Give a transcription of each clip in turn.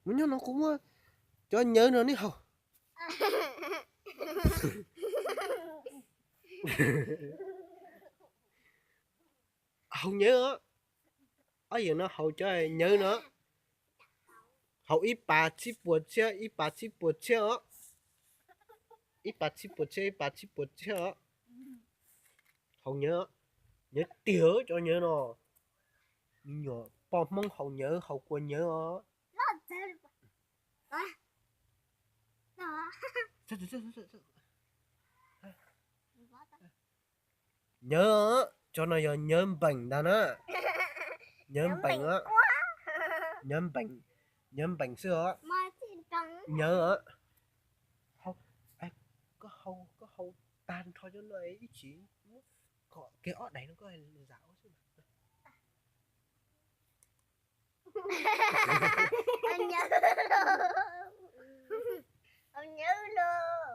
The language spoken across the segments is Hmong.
Mus nyob no kuv muab cov nyawv no nej haus. Haus nyawv os. Ob yawm no haus cov nyawv no. Haus ib pas tsib puas tshiab, ib pas tsib puas tshiab os. Ib pas tsib puas tshiab, ib pas tsib puas tshiab os. Haus nyawv, nyawv tiag cov nyawv no. Me nyuam poj Hmoob haus nyawv, haus kua nyawv os. Nyawv, cov no yog nyawv npeem ntag na. Nyawv npeem, nyawv npeem, nyawv npeem xwb os. Nyawv, koj haus tag nrho cov no ib chim muab kom kiag ob daim no koj zam ua xwb.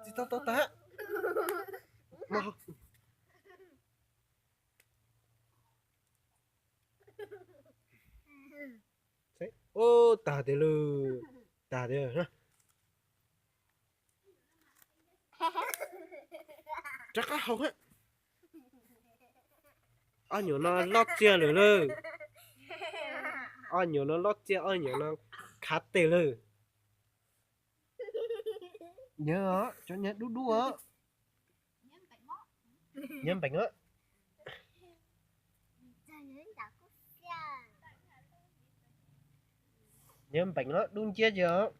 Tsis tau tau tag. Ub, tag tiag lawm. Tag tiag. Rov qab haus. Ob nyuam no loj txiag lawm lauj. Ob nyuam no loj txiag, ob nyuam no khav tes lawm. Nyawv os, cov nyawv dub dub os. Nyawv npeem os. Nyawv npeem os, dub nciab ces os.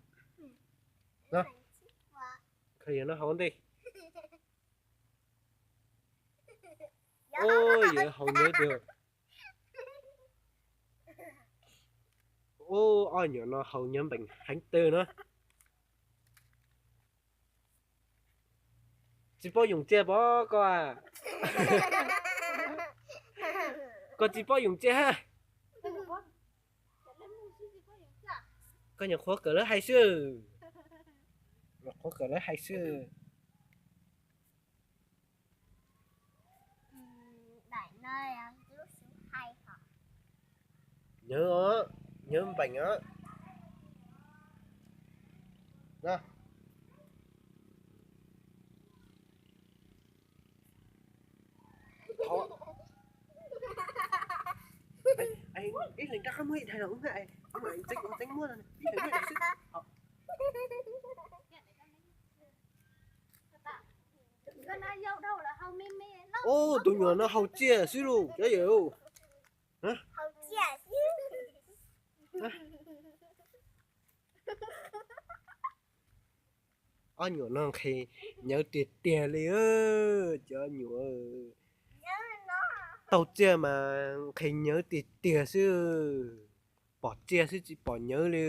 Khaws yawm no haus ntej. Ub, yawm haus nyawv tiag. Ub, ob nyuam no haus nyawv npeem heev tawg na. Tsis paub yoom tsiaj pov koj a. Koj tsis paub yoom tsiaj hab. Koj nyuam qhuav kawm lawv hais xwb. Nyuam qhuav kawm lawv hais xwb. Nyawv os, nyawv npeem os. Ib leeg rov qab muab ib daim los ub na, ib leeg muab ib daim xwb. Ub, tus nyuam no haus tsiaj xwb lauj cov yawm. Ob nyuam no nqhis nyawv tiag tiag li, cov nyuam taug tsiaj mas nqhis nyawv tiag tiag xwb, pom tsiaj xwb tsis pom nyawv li.